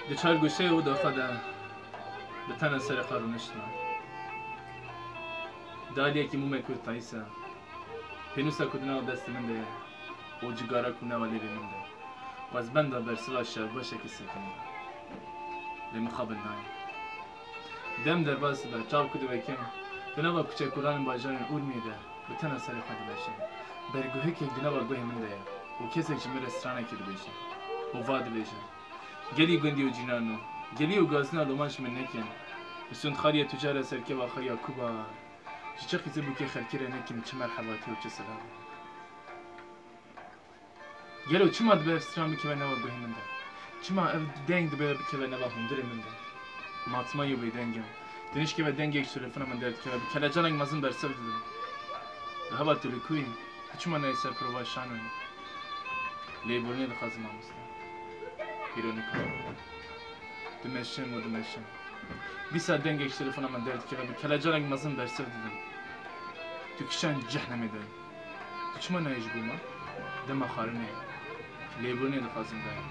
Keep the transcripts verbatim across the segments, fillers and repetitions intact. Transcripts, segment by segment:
Di çar goşeyê oda xwe de bi tena serê xwe rûniştime. Di aliyekî mûmê ku tayîse, pênûsa ku di nava destê min de ye û cigara ku nava lêvê min de. Û ez benda bersiva şevbaşekî sekinîme. Lê mixabin nayê. Dem derbas dibe, çav ku diwekim, di nava kuçekolanên bajarên Urmiyê de bi tena serê xwe dimeşim. Berguhekek di nava guhê min de ye û kesek ji min re stranekê dibêje û va dibêje: Gelî gundî û cînano, gelî û gazina loman ji min nekin. Bi sûndxaliyê tucara serkeva xwe Yakuba, ji çi qîzê bûkê xelkê re nekin çi merhebatî û çi silavê. Gelo çima dibe ev stran bikeve nava guhê min de? Çima ev deng dibe bikeve nava hundirê min de? Ma çima yo bêdeng im? Di nişkeve dengek ji telefona min derdikeve, bi kelecanek mezin bersiv didim. Bi heva tu li ku yî? Tu çima neyê ser prova şanoyê? Lêborînê dixwazim mamoste. Îro nikare. Dimeşim û dimeşim. Dîsa dengek ji telefona min derdikeve, bi kelecanek mezin bersiv didim. Tu kişan cehnemê de yî. Tu çima nayê ji bo me? Dema xwarinê ye. Lêborînê dixwazim dayê.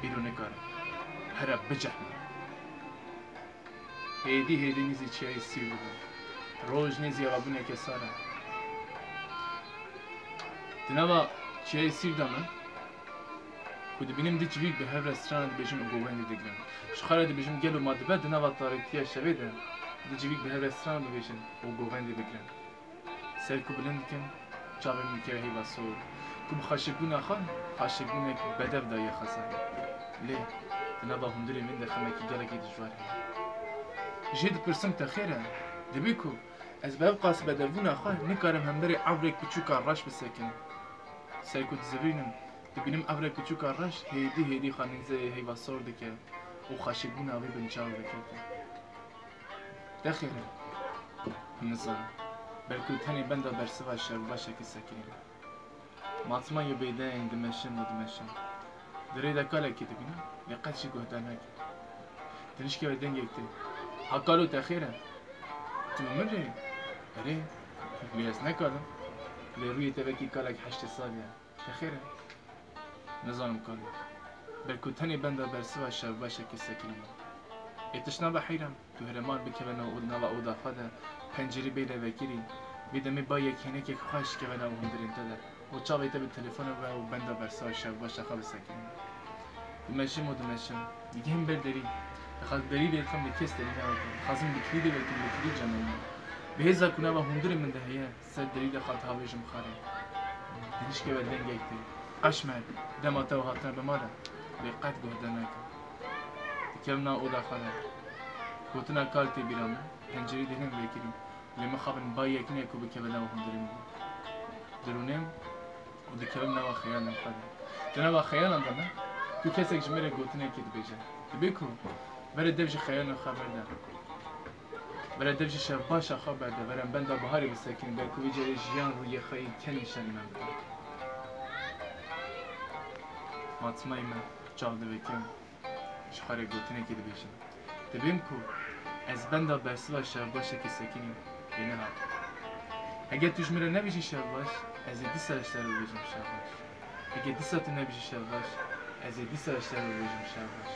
Îro nikarim. Here bicehme. Hêdî hêdî nîzî çiyayê Sîr dibe. Roj nêzî rabûneke sar e. Di nava çiyayê Sîr de me, ku dibînim du civîk bi hev re strana dibêjin û govendê digirin. Ji xwe re dibêjim, gelo ma dibe di nava tarîtiya şevê de du civîk bi hev re strana bibêjin û govendê bigirin? Ser ku bilind dikim, çavê min dikeve heyva sor, ku bi xweşikbûna xwe, xweşikbûnek bedev daye xezayê. Lê di nava hundirê min de xemekî gelekî dijwar heye. Jê dipirsim, te xêr e? Dibê ku ez bi ev qas bedevbûna xwe nikarim hemberî evrek piçûka reş bisekinim. Ser ku dizivînim, dibînim evrek piçûka reş hêdî hêdî xwe nêzeyê heyva sor dike û xweşikbûna wî binçav dikeve. De xêr e. Nizanim. Belkû tenê benda bersiva şevbaşekî sekinîme. Ma çima yo bêdeng dimeşim û dimeşim. Di rê de kalekî dibînim, lê qet jî guhdar nake. Di nişkeve dengek tê. Ha kalo, te xêr e? Tu min rê? Erê, lê ez ne kal im. Lê rûyê te wekî kalek heştê salî ye. Te xêr e? Nizanim kalo. Belkû tenê benda bersiva şevbaşekê sekinîme. Ê tişt nabe heyran, tu here mal bikeve nav od-, nava oda xwe de, pencerî bêle vekirî, vê demê ba yek hênekek xweş keve nav hundirên te de û çavê te bi telefonê ve û benda bersiva şevbaşa xwe bisekinîne. Dimeşim û dimeşim. Digihim ber derî. Dixwazim derî lê dixim, lê kes derî navekim. Dixwazim bi kilîdê vekim, lê kilîd cemeyîne. Bi hêza ku nava hundirê min de heye, ser derî de xwe dihavêjim xarê. Di nişkeve dengek tê. Qeşmer, dema te û hatina bi mal e, lê qet guhdar nake. Dikevim nav oda xwe de. Gotina kal tê bîra min, pencerî dihêlim vekirî. Lê mixabin ba yek nîne ku bikeve nava hundirê min de. Dirûnim û dikevim nava xeyalên xwe de. Di nava xeyalan de me, tu kesek ji min re gotinekê dibêje. Dibê ku, bere dev ji xeyalên xwe berde. Bere dev ji şevbaşa xwe berde. Bere em benda biharê bisekinîn. Belkû vê carê jiyan rûyê xwe yê kenî şanî me bide. Ma çima yî me, çav divekim. Ji xwe re gotinekê dibêjim. Dibêm ku ez benda bersiva şevbaşekê sekinîm, lê nehat. Heger tu ji min re nebêjî şevbaş, ez ê dîsa ji te re bibêjim şevbaş. Heger dîsa tu nebêjî şevbaş, ez ê dîsa ji te re bibêjim şevbaş.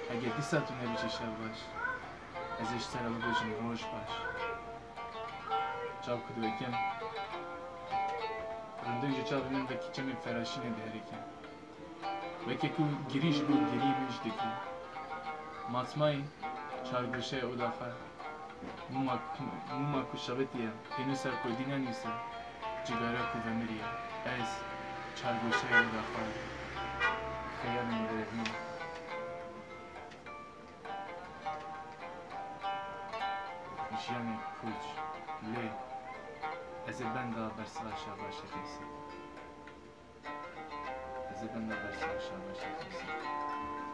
Heger dîsa tu nebêjî şevbaş, ez ê ji te re bibêjim roj baş. Çav ku divekim, rindek ji çavê min vekî çemên feraşînê diherike. Weke ku girî ji bo girî min jî digirî. Ma çima yî çar goşeyê oda xwe, mûma ku, mûma ku şewitiye, pênûsa ku dî nenûse, cigara ku vemiriye. Ez çar goşeyê oda xwe, xeyalên derevîn. Jiyanek pûç, lê ez ê benda bersiva şevbaşekê sekinîm. Ez ê benda bersiva şevbaşekê sekinîm.